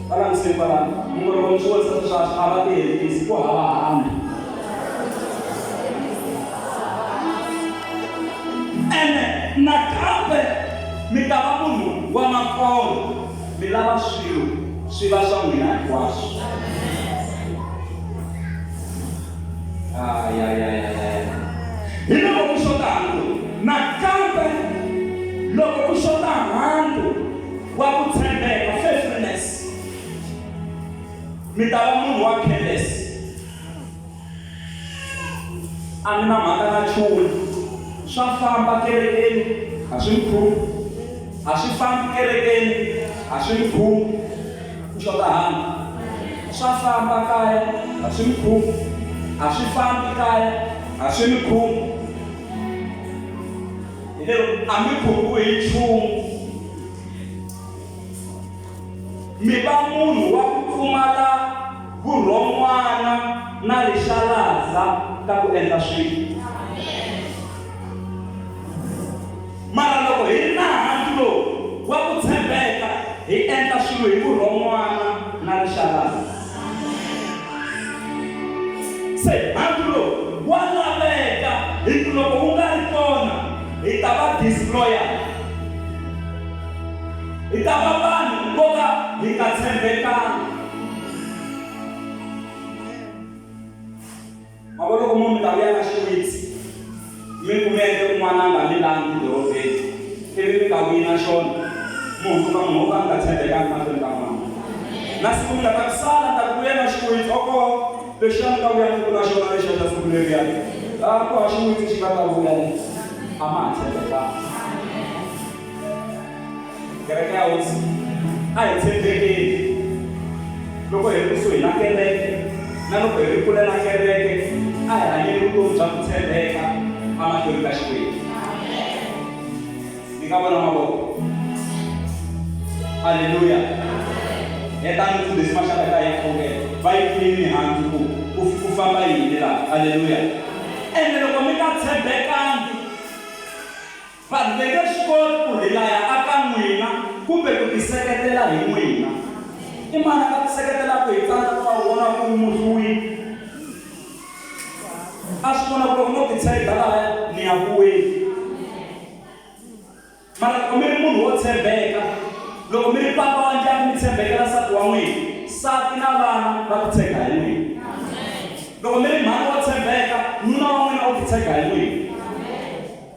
va langiseni kwalano munhu loko mi swi vonisa sweswo a va tihetisi ku hava hambi ene nakambe mi ta va munhu wa makolo mi lava swilo swi va swa n'wina hinkwaswo ayayayaya hi loko ku xota hantu nakambe loko ku xota hantu wa ku tshembeka faithfulness mi ta va munhu wa careless A ni na mhaka na nchumu. Swa famba kerekeni, a swi ni khumbi. A swi fambi kerekeni, a swi ni khumbi. Ku xota hanya. Swa famba kaya, a swi ni khumbi. A swi fambi kaya, a swi ni khumbi. Hi lero a mi khumbiwi hi nchumu. Mi va munhu wa ku pfumala vurhon'wana na rixaladza ka ku endla swilo. Mara loko hi ri na hantu lowu wa ku tshembeka, hi endla swilo hi vurhon'wana na rixaladza. Se hantu lowu wa laveka hi ku loko wu nga ri kona hi ta va disloyal. Hi ta va vanhu vo ka hi nga tshembekanga. Ma vona loko mo mi ta vuya na xiwitsi mi ku mi endle kun'wana a nga mi langi dorobeni ivi mi nga vuyi na xona mi hundzuka munhu wo ka mi nga tshembekanga mahlweni ka n'wana. Na siku mi nga ta ku sala ni ta ku vuya na xiwitsi oko lexiya mi nga vuya ni ku na xona lexiya xa siku leriya a ku hava xiwitsi xi nga ta vuya le a ma ha tshembekanga. Kereke ya Hosi, a hi tshembekeni loko hi ri kusuhi na kereke. Na loko hi ri kule na kereke, a hi hanyeni vutomi bya ku tshembeka emahlweni ka Xikwembu. Ni nga vona mavoko. Aleluya. Hetani mfundhisi Mashaka ta yi khongela. Va yi pfuni mihandzu ku ku ku famba yini laha. Aleluya. Ene loko mi nga tshembekangi, vanhu ve nge swi koti ku rilaya aka n'wina kumbe ku tiseketela hi n'wina. I mani a nga tiseketelaka hi tsandza ku va u vona ku muhluwile? A swi vona ku loko no titshega lahaya ni ya ku weni. Mara loko mi ri munhu wo tshembeka, loko mi ri papa wa ndyangu mi tshembekela nsati wa n'wina, nsati na vana va titshega hi n'wina. Loko mi ri mhani wo tshembeka, nuna wa n'wina u titshega hi n'wina.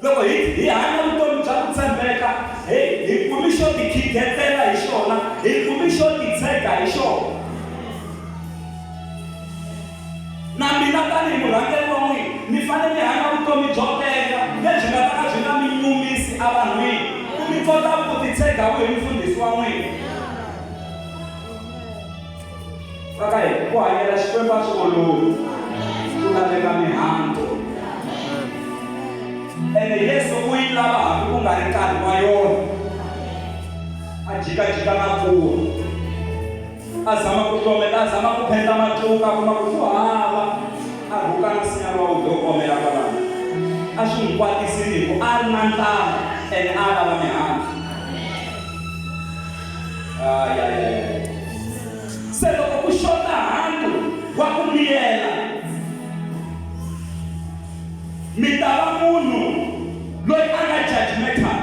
Loko hi hi hanya vutomi bya ku tshembeka, he hi kumi xo tikhigetela hi xona, hi kumi xo titshega hi xona. Na mina tanihi murhangeri wa n'wina, mi fanele mi hanya vutomi byo tenga lebyi nga ta ka byi nga mi nyumisi evanhwini, ku mi kota ku titshega ku hi mufundhisi wa n'wina. Va ka hina, ku hanyela Xikwembu a swi olovi, ku laveka mihandzu. Ene Yesu u yi lava hambi ku nga ri nkarhi wa yona. A jikajika na kuwa. A zama ku hlomela, a zama ku phendla matluka, a kuma ku ku hava. A rhuka na nsinya luwa wu do omela kwalano. A swi n'wi kwatisile hi ku a ri na ndlala ene a lava mihandzu. Ayayaya. Se loko ku xota handu wa ku miyela, mi ta va munhu loyi a nga judgmental.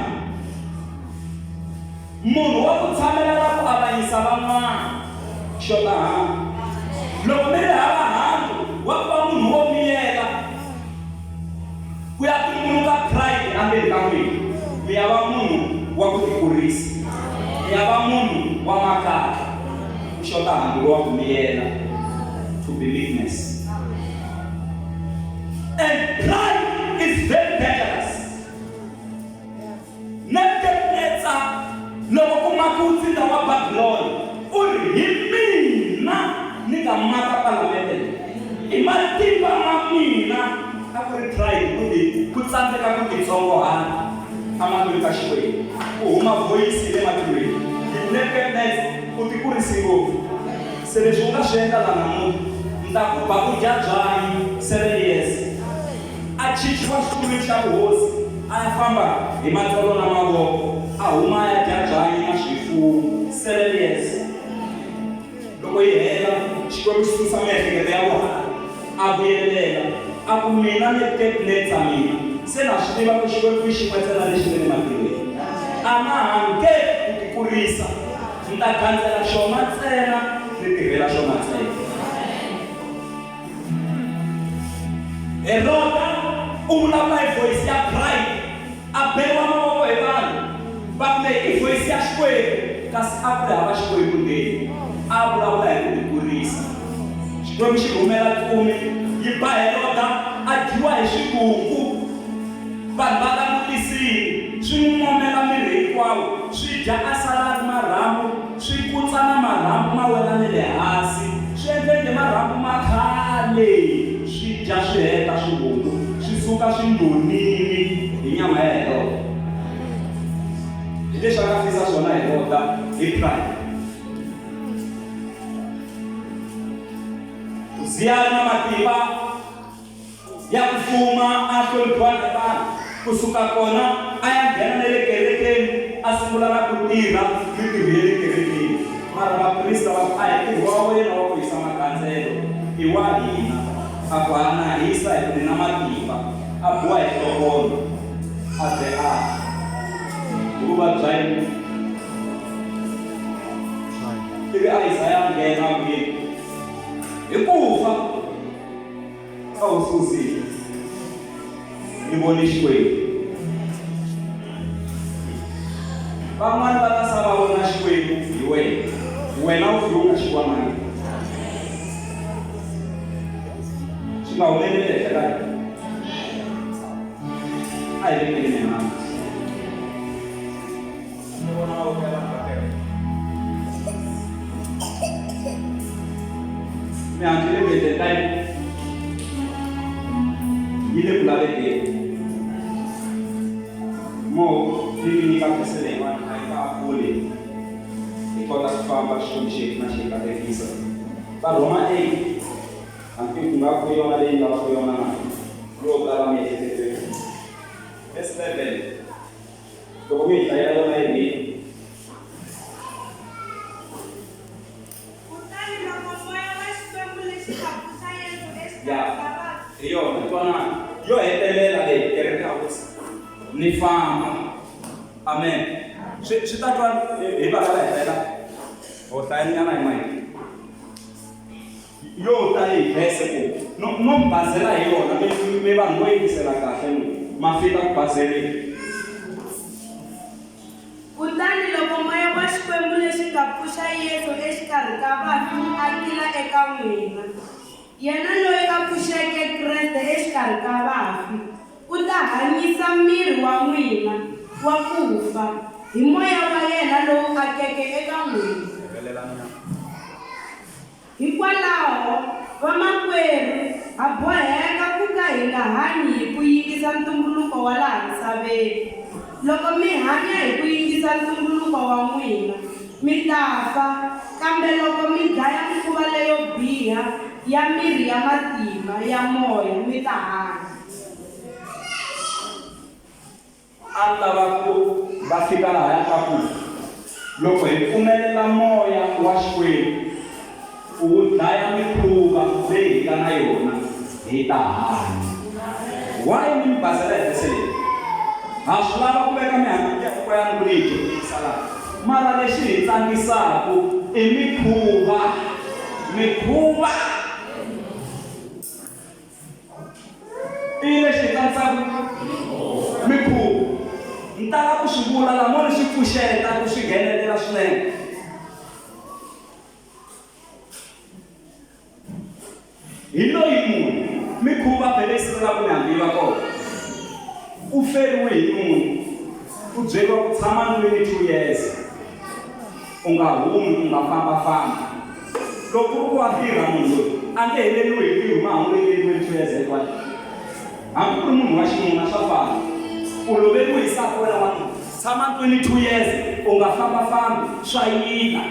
Munhu wa ku tshamela ra ku avanyisa van'wana. Xota handu. Loko mi ri hava handu wa ku va munhu wo miyela, ku ya tumbuluka pride endzeni ka n'wina, mi ya va munhu wa ku tikurisa, mi ya va munhu wa makatla. Ku xota handu lowa ku miyela, to be meekness. And pride is very dangerous. Nebukadnetsa, loko ku makiwa ntsindza wa Babilona, u ri, Hi mina ni nga maka palamende leyi. I matimba ma mina. A ku ri pride, ku ti, ku tsandzeka ku titsongohata emahlweni ka Xikwembu. Ku huma voyisi hi le matilweni, yi ku, Nebukadnetsa, u tikurise ngopfu. Se leswi u nga swi endla la namuntlha, ni ta ku ba u dya byanyi 7 years. A chichiwa xitulwini xa vuhosi, a ya famba hi matsolo na mavoko, a huma a ya dya byanyi na swifuwo. 7 years. Loko yi hela, Xikwembu xi susa miehleketo ya vuharhi. A vuyelela, a ku, Mina Nebukadnetsar mina, se na swi tiva ku Xikwembu i xin'we ntsena lexi nga le matilweni. A na ha nge ku tikurisa. Ni ta gandzela xona ntsena, ni tirhela xona ntsena. Heroda u vulavula hi voice ya pride, a beriwa mavoko hi vanhu va ku leyi i voice ya Xikwembu, kasi a ku ri hava Xikwembu ndzeni, a vulavula hi ku tikurisa. Xikwembu xi rhumela ntsumi yi ba Heroda a dyiwa hi swivungu. Vanhu va langutisile, swi n'wi momela miri hinkwawo, swi dya a sala a ri marhambu, swi kutsa na marhambu ma wela ni le hansi, swi endle nge marhambu ma khale, swi dya swi heta swivungu, swi suka swi nonile hi nyama ya Heroda. Hi leswi a nga fisa swona Heroda hi pride. Uziya a ri na matimba. Ya ku fuma a hloniphiwa hi vanhu. Ku suka kona a ya nghena ne le kerekeni a sungula na ku tirha mintirho ya le kerekeni. Mara vaprista va ku, A hi ntirho wa wena wa ku hisa magandzelo, i wa hina. A ku, Ha na hisa hi ku ni na matimba. A biwa hi nhlokonho a ze a fa hi vuvabyi bya yini. Ivi Isaya a nghena a ku yini? Hi ku fa. A wu susile. Ni vone Xikwembu. Van'wana va ta sala va vona Xikwembu hi wena. Wena u fike u nga xi vonangi. Swi nga humeleli ehenhla ka hina. A hi vekeni mihandzu. Ni vona mavoko ya vanhu va kereke. Mihandzu yi le. Compliment time yi le ku lavekeni. Mo ni mi nyika vhese leyin'wana a yi nga kuli hi kota ku famba Xikwembu xi na xi katekisa. Varhoma 8 hambi ku nga ku yona leyi nga va ku yona na yo tala miehleketweni. Verse 11 loko mi hi hlayela yona yi ri Kutani loko moya wa Xikwembu lexi nga pfuxa Yesu ya exikarhi ka vafi, hi yona twanana yo hetelela leyi kereke ya hosi ni famba amen swi swi ta twa hi va lava helela ho hlayanyana hi mayini yo ta yi vhese ku no no mi bazela hi yona mi mi vanhu vo yingisela kahle n'wi ma fika ku bazeleni. Kutani loko moya wa Xikwembu lexi nga pfuxa Yesu exikarhi ka vafi wu akila eka n'wina, yena loyi a pfuxeke Kreste exikarhi ka vafi, u ta hanyisa miri wa n'wina wa ku fa hi moya wa yena lowu akeke eka n'wina. Hikwalaho, vamakwerhu, ha boheka ku ka hi nga hanyi hi ku yingisa ntumbuluko wa laha misaveni. Loko mi hanya hi ku yingisa ntumbuluko wa n'wina, mi ta fa, kambe loko mi dlaya mikhuva leyo biha ya miri ya matimba ya moya, mi ta hanya. A ni lava ku va fika lahaya ka ku loko hi pfumelela moya wa Xikwembu ku wu dlaya mikhuva leyi hi nga na yona, hi ta hanya. Why ni mi bazela hi vhese leyi? Ha swi lava ku veka mihandzu ya hinkwayo ku ni yi dyondzisa laha, mara lexi hi tsangisaku i mikhuva, mikhuva. I yini lexi hi tsanisaka mikhuva? Ni tala ku swi vula laha mo ni swi pfuxeta ku swi nghenelela swinene. Hi loyi munhu mikhuva phela yi sivelaka mihandzu yi va kona. U feriwe hi nuna, u byeriwa ku tshama ndlwini 2 years u nga humi u nga fambafambi. Loko ku ri ku wa tirha munhu loyi a nge heleriwi hi ntirho ma ha n'wi vekeli 22 years hinkwayo. Hambi ku ri munhu wa xinuna swa fana. U loveriwe hi nsati wa wena wa tshama 22 years u nga fambafambi swa yila.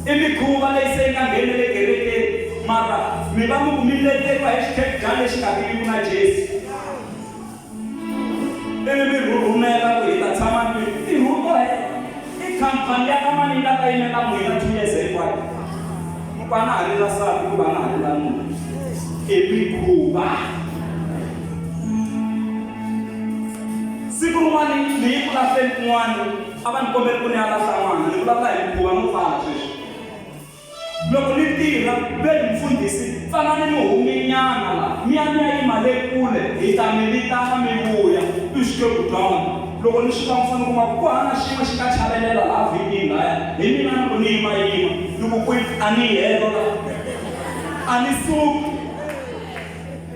I mikhuva leyi se yi nga ngheni le kerekeni mara mi va mi ku mi leteriwa hi xikhegana lexi nga tiviki na Jesu. Ivi mi rhurhumela ku hi ta tshama ndlwini. I rhuto he. I khampani ya ka mani yi nga ta yimela n'wina 2 years hinkwayo? Mi ku a na ha rila nsati kumbe a na ha rila nuna. I mikhuva. Siku rin'wana ni ye ku lahleni kun'wana a va ni kombele ku ni ya lahla n'wana ni vulavula hi mikhuva no pfala sweswi. Loko ni tirha, ve ri, Mufundhisi, pfanani mi humenyana la, mi ya mi ya yima le kule, hi ta mi vitana mi vuya. I Xikwembu John. Loko ni swi langusa ni kuma ku ku hava na xin'we xi nga chavelela laha vhikini lahaya, hi mina ni ku ni yima-yima, ni ku kwi, a ni yi helo la. A ni suki.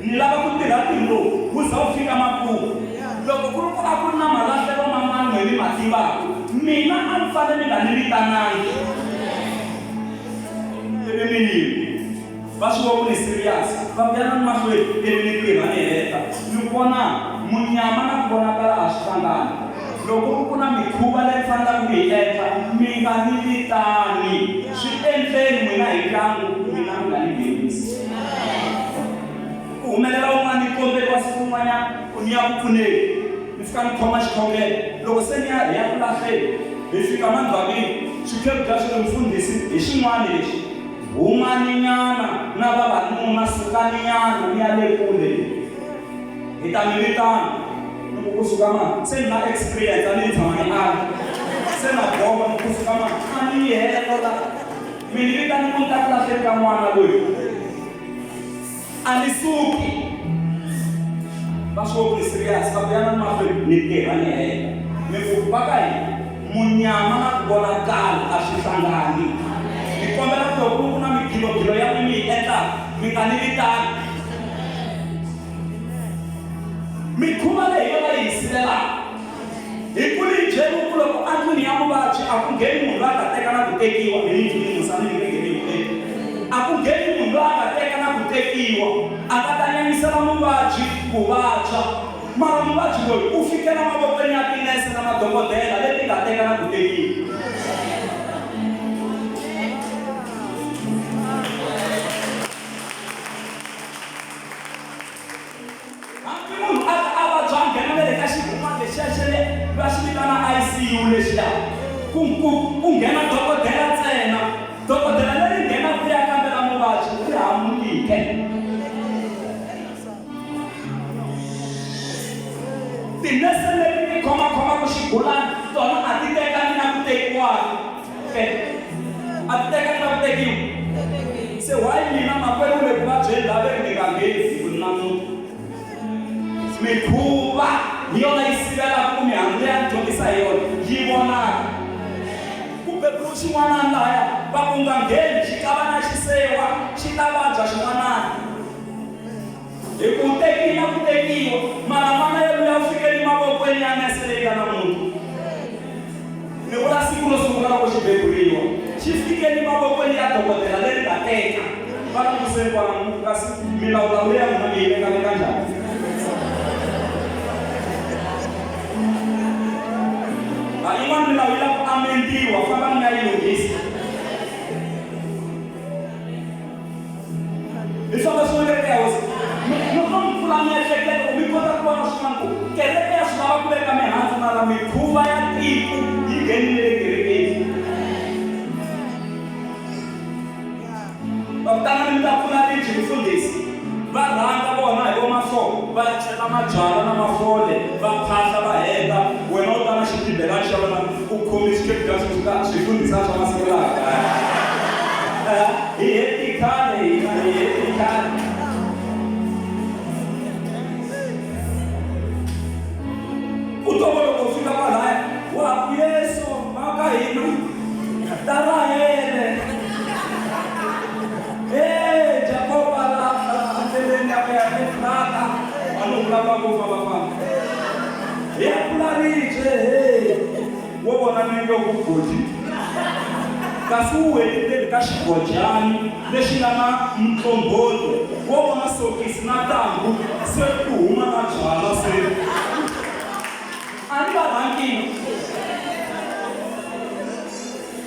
Ni lava ku tirha ntirho lowu wu za wu fika makumu. Loko ku ri ku a ku ri na malahlelo man'wana n'we mi ma tivaka, mina a mi fanele mi nga ni vitanangi. Ivi mi yima. Va swi vona ku ni serious. Va ku, Yanani mahlweni ivi ni tirha ni heta. Ni ku, Vonani, munyama na ku vonakala a swi hlangani. Loko ku ri ku na mikhuva leyi mi fanelaka mi yi endla, mi nga ni vitani. Swi endleni n'wina hi ndyangu, mina mi nga ni nghenisi. Ku humelela un'wana ni komberiwa siku rin'wanyana ku ni ya ku pfuneni. Ni fika ni khoma xikhongelo. Loko se ni ya hi ya ku lahleni, hi fika mandlwavini, xikhegula xi ri, Mufundhisi, hi xin'wana lexi. Humaninyana na vavanuna, sukaninyana mi ya le kule. Hi ta mi vitana. Ni ku, Kusuka mani? Se ni na experience, a ni yi tshama ni ala. Se na bomba, ni ku, Kusuka mani? A ni yi helo la. Mi ni vitani ku ni ta ku lahleni ka n'wana loyi. A ni suki. Va swi vona ku ni serious, va ku yanani mahlweni ni tirha ni heta. Ni ku, va ka hina munyama na ku vonakala a swi hlangani. Ni kombela ku loko ku ri ku na migilogilo ya n'wina mi yi endlaka, mi nga ni vitani. Mikhuva leyi hi yona yi hi sivelaka. Hi kule hi byeriwe ku loko endlwini ya muvabyi a ku ngheni munhu loyi a nga teka na ku tekiwa, hi ni ndlwini musa ni nge ngheni hi ku A ku ngheni munhu loyi ku vabya mara muvabyi loyi u fikela mavokweni ya tinese na madokodela leti nga teka na ku tekiwa. Hambi munhu a ta a vabya a nghena na le ka xirhumani lexiya xa le va xi vitana ICU lexiya ku ku ku nghena dokodela ntsena dokodela leri nghenaka ri ya kambela muvabyi ri hamukile. Tinese leti ti khomakhomaka xigulana tona a ti tekani na ku tekiwaka ke a ti tekani na ku tekiwa se why mina makwerhu le ku vabyeni laha ve ri ni nga ngheni ku ni na munhu mikhuva hi yona yi sivelaka ku mihandzu ya ni dyondzisa hi yona yi vonaka ku beburiwe xin'wanana lahaya va ku nga ngheni xikavana xi sewa xi ta vabya xin'wanana hi ku tekile ku tekiwa mara n'wana yoluya u fikeli mavokweni ya nese leyi nga na munhu ni vula siku ro sungula loko xi beburiwa xi fikeli mavokweni ya dokodela leri nga teka va languseni kwala kasi milawulawu ya n'wina mi yi veka veka njhani a yin'wana milawu yi lava ku amendiwa famba mi nga yi lunghisa hi swona swin'wana kereke ya hosi loko mi pfula miehleketo mi kota ku vona swin'wana ku kereke ya swi lava ku veka mihandzu mara mikhuva ya tiko yi nghenile le kerekeni va ku tana mi ta pfula liji mufundhisi va rhanga vona hi vomafo va ya chela mabyalwa na mafole va phahla va heta wena u ta na xitibelani xa wena u khomi scripture swifundhisa swa masiku lawa hi heti khale hina hi heti khale u to loko u fika kwalaya wa ku yesu maka hina ta rahele e jakoba la endleleni ya ku ya efrata vanhu vulavula ngopfu a va famba hi ya pfula ribye he wo vona nenge wu ku godi kasi wu wele ka xigojani lexi nga na mutlomboti wo vona sokisi na ntangu se ku huma na byalwa se a ni va rhangini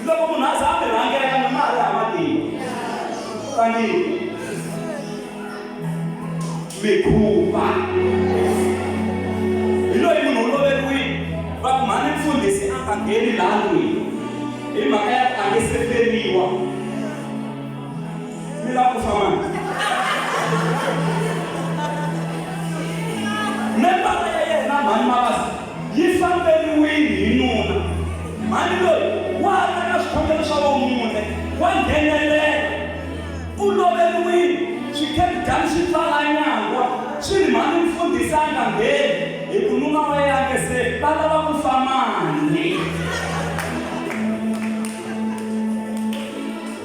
loko munhu a za a mi rhangela mi ma ha ri hava tivi rhangile mikhuva hi loyi munhu u loveriwile va ku mhani mfundhisi a nga ngheni laha ndlwini hi mhaka ya ku a nge se feriwa mi lava ku fa mani membara ya yena mhani mavasa yi famberiwile hi nuna mhani loyi wa ta ka swikhongelo swa vomune wa nghenelela U loveriwile, swikhemikhali swi pfala nyangwa, swi ri mhani mfundhisi a nga ngheni hi ku nuna wa yena a nge se va lava ku fa mani.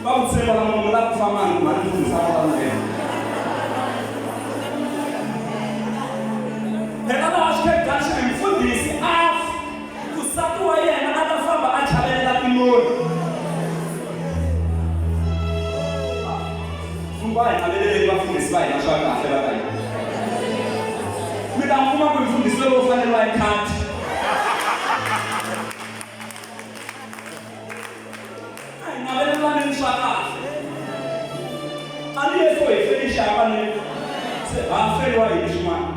Va vutisile kwala munhu lava ku fa mani ku mhani mfundhisi a kota ku nghena. Phela laha swikhemikhali swi ri mfundhisi a ku nsati wa yena a ta famba a chavelela tinoni. Mfungho a hi naveleleni vafundhisi va hina swa kahle va ka hina. Mi ta n'wi kuma ku mfundhisi loyi wo faneriwa hi khadi. A hi navelelaneni swa kahle. A ni Yesu hi feli xihambanweni se ha feriwa hi swin'wana.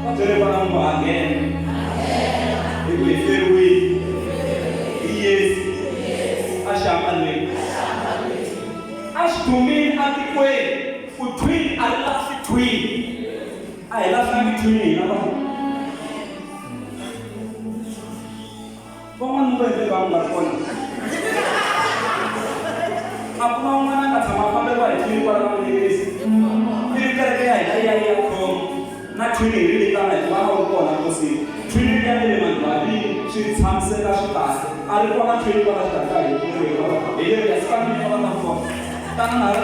Va byele vana ngo ha nghena hi ku hi feriwile hi Yesu a xihambanweni. A swi dumile atikweni ku thwini a ri lahli thwini. A hi lahlangi thwini hina vanhu. Van'wana va endle va nga ri kona. A ku na un'wana a nga tshama a famberiwa hi thwini kwala ka Munyikisi. Ivi kereke ya hina yi ya yi ya khoma na thwini hi ri vitana hikuva a wu ri kona nkosini. Thwini liya ni le mandlwalini swi tshamiseka swi kahle. A ri kona thwini kwala xikarhi ka hina hi leriya sikamini va ta kona. Tana na ri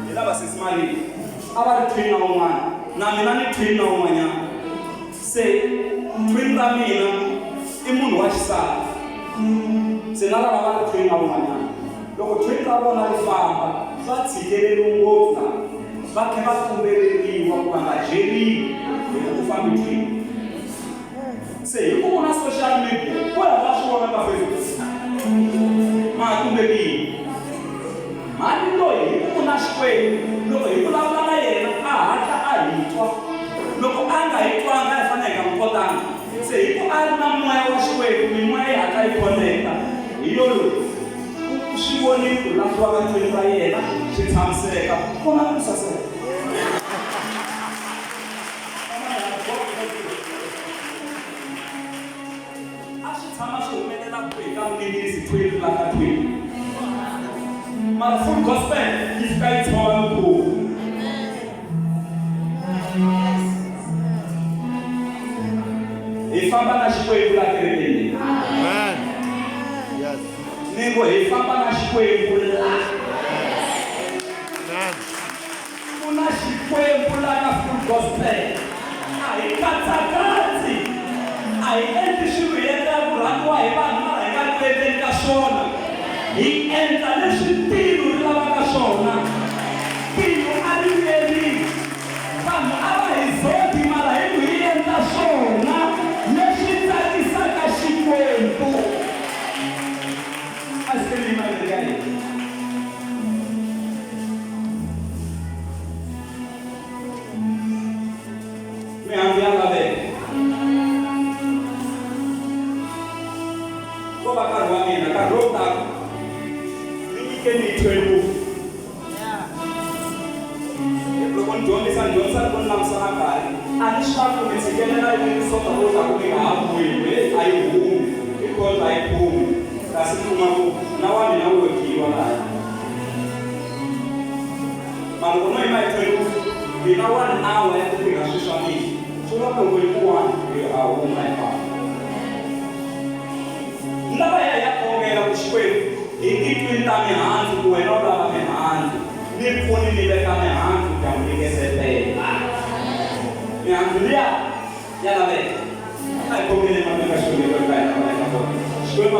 hi lava sesi Maria a va ri twin na un'wana na mina ni twin na un'wanyana se twin ra mina i munhu wa xisati. Se na lava va ri twin na un'wanyana loko twin ra vona ri famba va tshikeleriwe ngopfu na va tlhe va tumbeleriwa ku va nga byeriwi hi ku fambi twin. Se hi ku vona social media ku ya va swi vona ka Facebook ma tumbelile mhani loyi hi ku vona Xikwembu loko hi vulavula na yena a hatla a hi twa loko a nga hi twanga hi fanele hi nga n'wi kotanga se hi ku a ri na moya wa Xikwembu mimoya yi hatla yi connecta hi yo loyi u swi vonile ku lahliwa ka twin ra yena swi tshamiseka kona ku saseka. A swi tshama swi humelela kwihi ka minisi twin la ka twin mara full gospel yi fika yi tshova mikhuva. Hi famba na Xikwembu la kerekeni. Amen. Yes. Ni ngo hi famba na Xikwembu la. Amen. Ku na Xikwembu la ka full gospel. A hi katsakatsi. A hi endli swilo hi endla ku rhandziwa hi vanhu mara hi nga ri ku endleni ka swona. Hi endla leswi tilo ri lavaka swona. Tilo a ri vuyeriwi. Vanhu a va hi zodi mara hi ku hi endla swona leswi tsakisaka Xikwembu. A swi tele malembe ka hina. Mihandzu ya laveka. Ko va nkarhi wa mina nkarhi lowu taka ni nyikeni hi 12. Loko ni dyondzisa ni dyondzisa loko ni langusa na nkarhi a ni swi lavi ku mi tshikelela ivi sonta lowu taka mi nga ha vuyi a yi humi because a yi phumi kasi mi kuma ku na wa mina wu wekiwa laha mara loko no yima hi 12 mina 1 hour ya ku tirha swilo swa mina swi vula ku loko yi ku 1 hi a huma hi famba. Lava ya ya khongela ku Xikwembu hi titwini ta mihandzu ku wena u lava mihandzu ni pfuni ni veka mihandzu dyambu ri nge se pela. Mihandzu liya ya laveka. A hi khongeleni mahlweni ka Xikwembu ka hina vana eka vona. Xikwembu